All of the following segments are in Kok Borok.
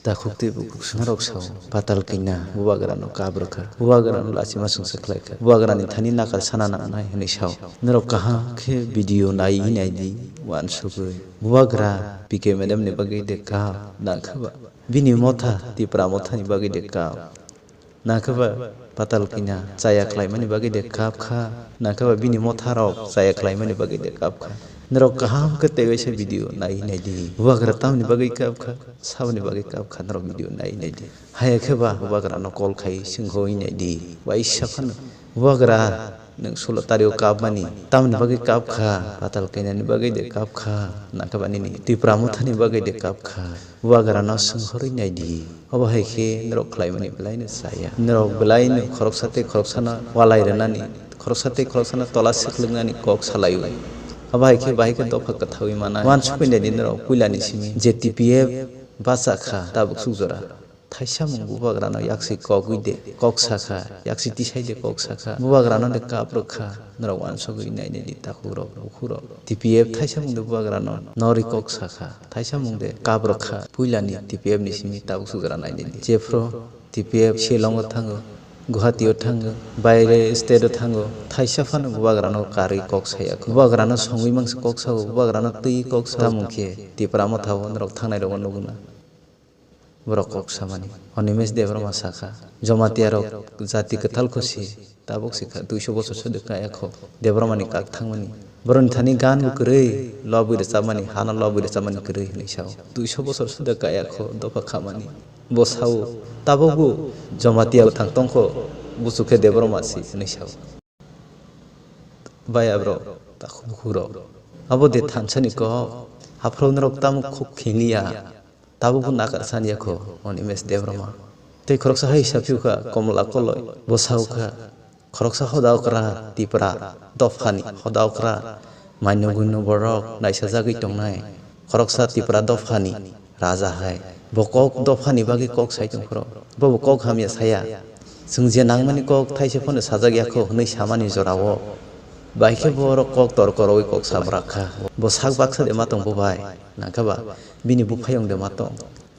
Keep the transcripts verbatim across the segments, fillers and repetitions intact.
Takhuk tei bukhuk swngrok sao, patal kanya bubagrano kap rwkha, bubagrano lachima chwngsa khlaikha, bubagrani thani nakar sana nangnai hwnwi sao. Norok kaham khe video naiwi naidi uansugwi. Bubagra P K madam ni bagwi de kap nangkha ba? Bini motha Tipra mothani bagwi de kap nangkha ba? Patal kanya chaya khlaimani bagwi de kap kha nangkha ba? Bini motharok chaya khlaimani bagwi de kap kha? Norok kaham khe tei waisa video naiwi naidi. Bubagra tamni bagwi kap kha? Saboni bagwi kap kha norok video nai naidi. Haya khe ba bubagrano call khai swnghoi naidi. Waisa phano, "Bubagra, nwng sulo tario kapmani, tamoni bagwi kap kha? Patal kanyani bagwi de kap kha? Nangkhe ba nini Tipra mothani bagwi de kap kha?" Bubagrano swnghorwi naidi. Obo hai khe norok khlaimani belaino chaya. Norok belaino khoroksa tei khoroksano walai rwnani, khoroksa tei khoroksano tola swkhlwknani kok salaio. Obo hai khe bahai khe dopha kwthaui manai. Uansukwi naidi norok puilani simi je T P F bacha kha tabuk suk jora. Thaisa mung bubagrano yaksi kogwi de kok sakha, yaksi tisai de kok sakha. Bubagrano de kap rwkha. Norok uansugwi nainai di takhukrok, bukhukrok. T P F thaisa mung de bubagrano nori kok sakha. Thaisa mung de kap rwkha. Puilani T P F ni simi tabuk suk jora nainai di. Jephru T P F Shillong o thango, Guwahati o thango, baire state o thango. Thaisa phano bubagrano karwi kok saya. Bubagrano songwi mangsa kok sao, bubagrano twi kok sao. Tamung khe Tipra motha o norok thangnai rokno nukna. Borok kok samani. Animesh Debbarma sakha, Jamatia rok jati kwtal kho si, tabuk sikha, duiso bochor sode kaya kho Debbarma ni kak thangmani. Boroni thani gan bo kwrwi, lobwi rwchapmani, hano lobwi rwchapmani kwrwi hwnwi sao. Duiso bochor sode kaya kho dopha khamani. Bo sao, tabuk bo Jamatia bwthang tongkho, buchuk khe Debbarma si hwnwi sao. Bai aborok takhuk bukhuk rok. Abo de thansa ni kok, haphro norok tamo khuk khingliya, tabuk bo nakar sanya kho, Animesh Debbarma. Tei khoroksa hai sa phiu kha, Komla Koloi, bo sao kha, khoroksa hoda okra Tipra dophani, hoda okra maino guino borok naisajagwi tongnai. Khoroksa Tipra dophani raja hai. Bo kok dophani bagwi kok sai tongphuru. Bo bo kok hamya saya. Chwng je nangmani kok thaisa phano sajak ya kho hwnwi samani jorao. Bai khe borok kok torkorowi kok sabrak kha. Bo sak baksa de ma tong bo bai. Nangkha ba bini buphayung de ma tong.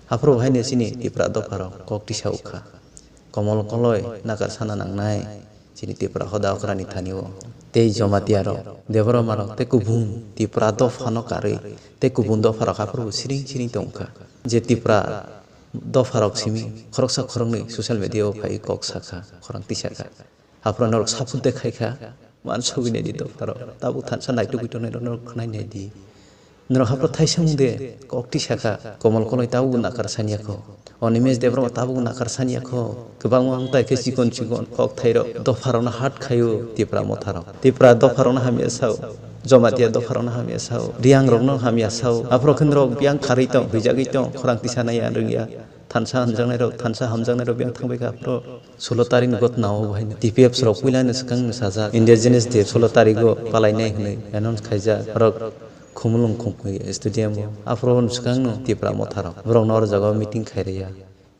Haphuru bo haino chini Tipra dopharok kok tisa ukha. Komol Koloi nakar sana nangnai chini Tipra hoda okrani thani o. Tei Jamatia rok, Debbarma rok tei kubun Tipra dophano karwi tei kubun dopha rok haphuru bo siring siring tongkha. Je Tipra dopha rok simi khoroksa khoroknwi social media o phai kok sakha, khorang tisakha. Haphuru norok support de khaikha, uansugwi naidi dopha rok. Tabuk thansa naitugwi tongnai rok norok khwnai naidi. Norok haphro thaisa mung de kok tisa kha, Komol Koloi tabuk bo nakar sanya kho. Animesh Debbarma tabuk bo nakar sanya kho. Kwbangma wng tai khe chikon chikon kok thairok dopharokno hat khaio Tipra motharok. Tipra dopharokno hamya sao, Jamatia dopharokno hamya sao, Riyangrokno hamya sao. Aphro khe norok biyang kharwi tong, huijagwi tong, khorang tisa naiya rwngya. Thansa hamjaknairok, thansa hamjaknairok biyang thangbai kha aphro. Sulo tarikni gotnao bo haino T P F rok puilano swkangno sajak, Indigenous Day sulo tarigo palainai hwnwi announce khaijak. Borok Khumulwng Khumkhui Stadium o. Aphuru boni swkangno Tipra motharok borokno oro jagao meeting khai rwya.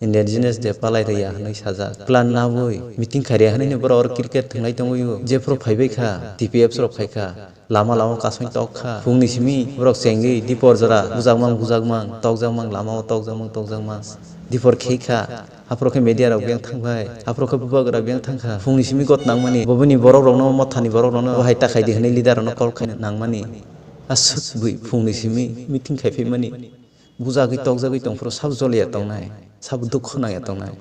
Indigenous Day palai rwya hwnwi sajak. Plan nabwi meeting khai rwya hwnwi borok oro cricket thwnglai tongwi o. Jephuru phaibai kha, T P F rok phai kha. Lama lama kasong tok kha. Phungni simi borok chengwi dipor jora bujakmang bujakmang tokjakmang lama o tokjakmang tokjakmang. Dipor khei kha. Aphuru khe media rok biyang thang bai. Aphuru khe bubagra biyang thang kha. Phungni simi got nangmani. Boboni borok rokno, mothani borok rokno, bo hai ta khai di hwnwi leader rokno call khai nangmani. Aswk bui phungni simi meeting khai phaimani. Bujagwi tokjagwi tongphuru sabo joliya tongnai. Sabo dukhu nangya tongnai.